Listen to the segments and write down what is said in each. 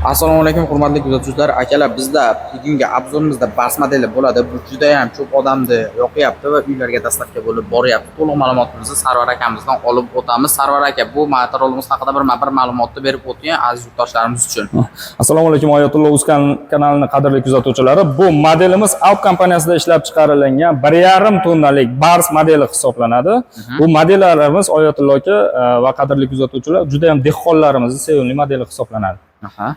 Assalomu alaykum, hurmatli kuzatuvchilar, akalar. Bizda bugungi обзор imizda Bars modeli bo'ladi. Bu juda ham ko'p odamni yoqyapti va uylarga доставка bo'lib boryapti. To'liq ma'lumotimizni Sarvar akamizdan olib o'tamiz. Sarvar aka, bu motorimiz haqida bir ma'lumotni berib o'ting aziz yurtdoshlarimiz uchun. Assalomu alaykum, Oyatullo Uz kanalini qadrli kuzatuvchilari. Bu modelimiz Alp kompaniyasida ishlab chiqarilgan 1,5 tonnalik Bars modeli hisoblanadi. Bu modellarimiz, Oyatullo aka va qadrli kuzatuvchilar, juda ham dehqonlarimizni sevimli modeli hisoblanadi. Aha.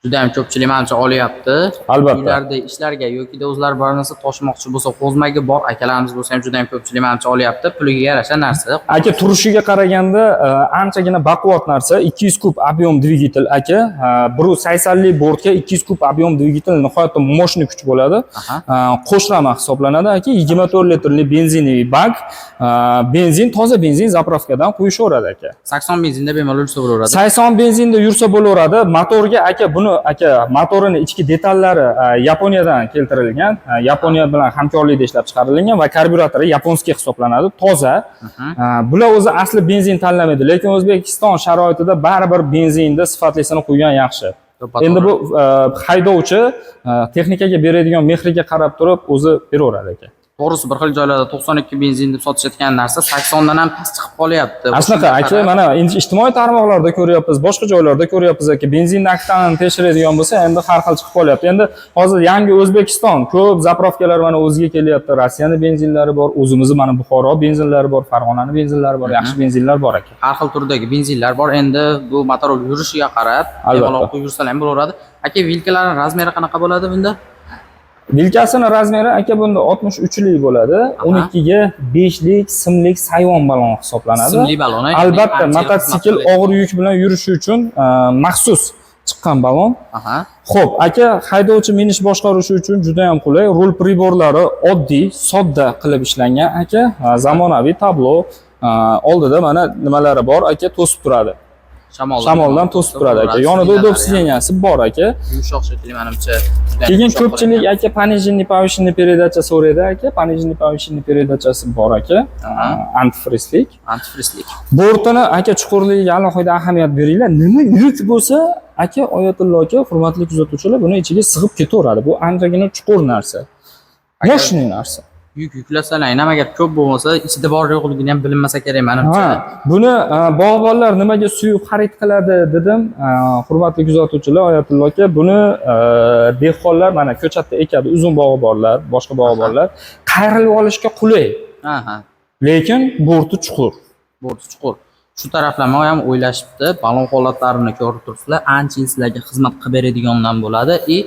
Juda ham ko'pchilik, manimcha, olyapti. Albatta. Uylarda ishlarga yoki o'zlari biror narsa toshimoqchi bo'lsa, qo'zmagi bor akalarimiz bo'lsa ham, juda ham ko'pchilik, manimcha, olyapti. Puliga yarasha narsa. Aka, turishiga qaraganda anchagina baquvvat narsa. 200 куб объем dvigatel, aka. 180lik bortga 200 куб объем dvigatel nihoyatda мощный kuch bo'ladi. Qo'sh rama hisoblanadi, aka. 24 litrli benzinli bak, benzin toza benzin, заправка dan quyishaveradi, aka. 80 benzinda bemalol yursa bo'laveradi. 80 benzinda yursa bo'laveradi. Motorga, aka, buni, aka, motorini ichki detallari Yaponiyadan keltirilgan, Yaponiya bilan hamkorlikda ishlab chiqarilgan va karbyuratori японский hisoblanadi, toza. Bular o'zi asli benzin tanlamaydi, lekin O'zbekiston sharoitida baribir benzinda sifatlisini quygan yaxshi. To'ppa Endi to'g'ri. bu haydovchi texnikaga beradigan mehriga qarab turib o'zi beraveradi, aka. To'g'risi, bir xil joylarda 92 benzin deb sotishayotgan narsa 80 dan ham past chiqib qolyapti. Ana shunaqa, Shunga aka, qarab- mana endi ijtimoiy tarmoqlarda ko'ryapmiz, boshqa joylarda ko'ryapmiz, aka, benzin oktanini tekshiradigan bo'lsa, endi har xil chiqib qolyapti. Endi hozir yangi O'zbekiston, ko'p заправка lar mana o'ziga kelyapti. Rossiyani benzinlari bor, o'zimizni mana Buxoro benzinlari bor, Farg'onani benzinlari bor, yaxshi benzinlar bor, aka. Har xil turdagi benzinlar bor. Endi bu motor yurishiga qarab, Albatta. bemalol qo'yib yursalar ham bo'laveradi. Aka, вилка larning размер i qanaqa bo'ladi bunda? Вилка sini размер i, aka, bunda 63lik bo'ladi. 12 ga 5lik simlik sayvon balon hisoblanadi. Simli balon, ya'ni Albatta, ancha mototsikl xizmat qiladi. og'ir yuk bilan yurishi uchun maxsus chiqqan balon. Xo'p, aka, haydovchi minish boshqarishi uchun juda ham qulay. Rul priborlari oddiy, sodda qilib ishlangan, aka. Zamonaviy tablo, oldida mana nimalari bor, aka, to'sib turadi. Shamoldan, Shamoldan to'sib turadi, aka. Yonida удоб сиденья si bor, aka. Yumshoq shekilli, manimcha, juda ham Keyin yumshoq ko'pchilik, qilingan. aka, пониженный повышенный передача so'raydi, aka. Пониженный повышенный передача si bor, aka. Антифриз lik. Антифриз lik. Bortini, aka, chuqurligiga alohida ahamiyat beringlar. Nima yuk bo'lsa, aka, Oyatullo aka, hurmatli kuzatuvchilar, buni ichiga sig'ib ketaveradi. Bu anchagina chuqur narsa. Мощный narsa. Yuk yuklasalar ham, agar ko'p bo'lmasa, ichida bor yo'qligini ham bilinmasa kerak, manimcha. Ha, buni bog'bonlar nimaga suyib xarid qiladi dedim. Hurmatli kuzatuvchilar, Oyatullo aka, buni dehqonlar mana ko'chatda ekadi, uzum bog'i borlar, boshqa bog'i borlar. Qayrilib olishga qulay, lekin borti chuqur. Borti chuqur. Shu taraflama ham o'ylashibdi. Balon holatlarini ko'rib turibsizlar. Ancha sizlarga xizmat qilib beradigandan bo'ladi. И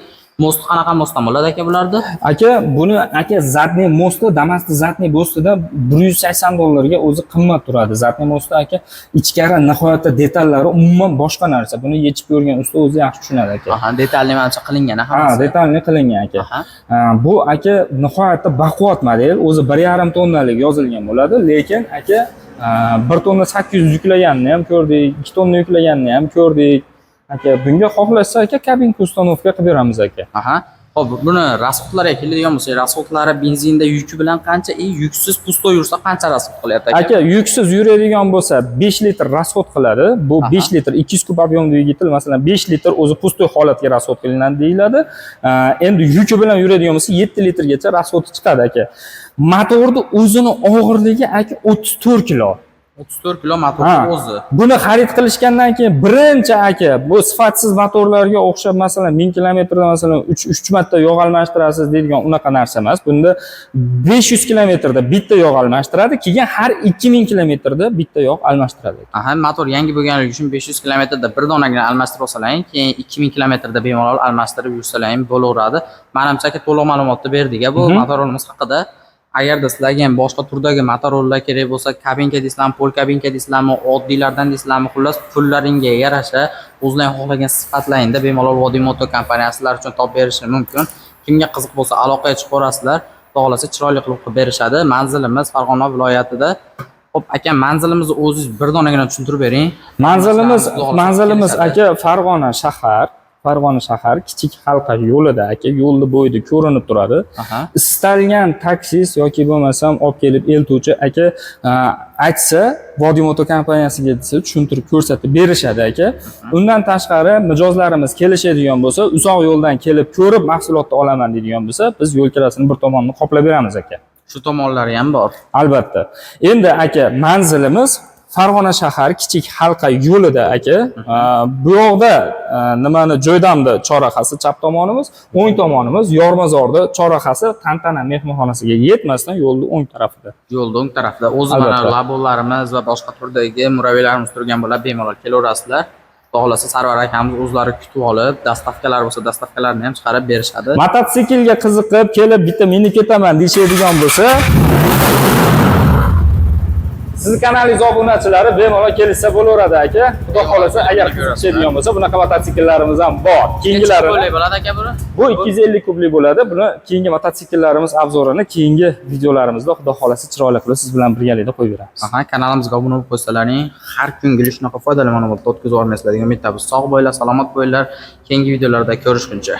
мост qanaqa мост dan bo'ladi, aka, bularda? Aka, buni, aka, задний мост i Damas'ni задний мост ida 180 dollarga, o'zi qimmat turadi. Задний мост i, aka, ichkari nihoyatda detallari umuman boshqa narsa. Buni yechib ko'rgan usta o'zi yaxshi tushunadi, aka. Aha, detalli, manimcha, qilingan Ha, hammasi. Detalli qilingan, aka. Ha, bu, aka, nihoyatda baquvvat model, o'zi 1,5 tonnalik yozilgan bo'ladi, lekin, aka, 1 tonna 800 yuklaganini ham ko'rdik, 2 tonna yuklaganini ham ko'rdik. Aka, bunga xohlashsa, aka, kabinka установка qilib beramiz, aka. Aha. Xo'p, buni расход lariga keladigan bo'lsak, расход lari benzinda yuki bilan qancha, и yuksiz пустой yursa qancha расход qilyapti, aka? Aka, yuksiz yuradigan bo'lsa, 5 litr расход qiladi. Bu 5 litr 200 куб объем dvigatel, masalan, 5 litr o'zi пустой holatga расход qilinadi deyiladi. Endi yuki bilan yuradigan bo'lsa, 7 litrgacha расход i chiqadi, aka. Motorni o'zini og'irligi, aka, 34 kilo. 34 kilo motorni o'zi. Buni xarid qilishgandan keyin birinchi, aka, bu sifatsiz motorlarga o'xshab, masalan, 1000 kilometrda, masalan, 3 marta yog' almashtirasiz deydigan unaqa narsa emas. Bunda 500 kilometrda bitta yog' almashtiradi, keyin har 2000 kilometrda bitta yog' almashtiradi. Aha, motor yangi bo'lganligi uchun 500 kilometrda bir donagina almashtirib olsalar, keyin 2000 kilometrda bemalol almashtirib yursalar ham bo'laveradi. Manimcha, aka, to'liq ma'lumotni berdik bu motorimiz haqida. Agarda sizlarga ham boshqa turdagi motorlar kerak bo'lsa, kabinka deysizlarmi, пол кабинка deysizlarmi, oddiylardan deysizlarmi, xullas, pullaringga yarasha o'zlaring xohlagan sifatlaringda bemalol Vodiy Moto kompaniyasi sizlar uchun topib berishi mumkin. Kimga qiziq bo'lsa, aloqaga chiqaverasizlar. Xudo xohlasa, chiroyli qilib qilib berishadi. Manzilimiz Farg'ona viloyatida. Xo'p, aka, manzilimizni o'zingiz bir donagina tushuntirib bering. Manzilimiz Xudo xohlasa manzilimiz kelishadi. aka, Farg'ona shahar. Farg'ona shahar Kichik Halqa yo'lida aka, yo'lni bo'yida ko'rinib turadi. Istalgan taksist yoki bo'lmasam olib kelib eltuvchi aka aytsa, Vodiy Moto kompaniyasiga desa, tushuntirib ko'rsatib berishadi aka. Undan tashqari mijozlarimiz kelishadigan bo'lsa, uzoq yo'ldan kelib ko'rib mahsulotni olaman deydigan bo'lsa, biz yo'l kirasini bir tomonini qoplab beramiz aka. Shu tomonlari ham bor. Albatta. Endi aka, manzilimiz Farg'ona shahar Kichik Halqa yo'lida aka. Bu yoqda nimani Joydamda chorrahasi chap tomonimiz, o'ng tomonimiz Yormazorda chorrahasi, Tantana mehmonxonasiga yetmasdan yo'lni o'ng tarafida. Yo'lda o'ng tarafida o'zi mana labolarimiz va boshqa turdagi murabbiylarimiz turgan bo'ladi, bemalol kelaverasizlar. Xudo xohlasa, Sarvar akamiz o'zlari kutib olib, доставка lar bo'lsa, доставка larni ham chiqarib berishadi. Mototsiklga qiziqib kelib bitta minib ketaman deyishadigan bo'lsa, sizni kanalingiz obunachilari bemalol kelishsa bo'laveradi aka. Xudo xohlasa, agar qiziqishadigan bo'lsa, bunaqa mototsikllarimiz ham bor. Keyingilarini Necha bo'ladi aka buni? Bu 250 kubli bo'ladi. Buni keyingi mototsikllarimiz обзор ini keyingi videolarimizda Xudo xohlasa chiroyli qilib siz bilan birgalikda qo'yib beramiz. Aha, kanalimizga obuna bo'lib qo'ysalaring, har kungi shunaqa foydali ma'lumotlar o'tkazib yubormaysizlar degan umiddamiz. Sog' bo'linglar, salomat bo'linglar. Keyingi videolarda ko'rishguncha.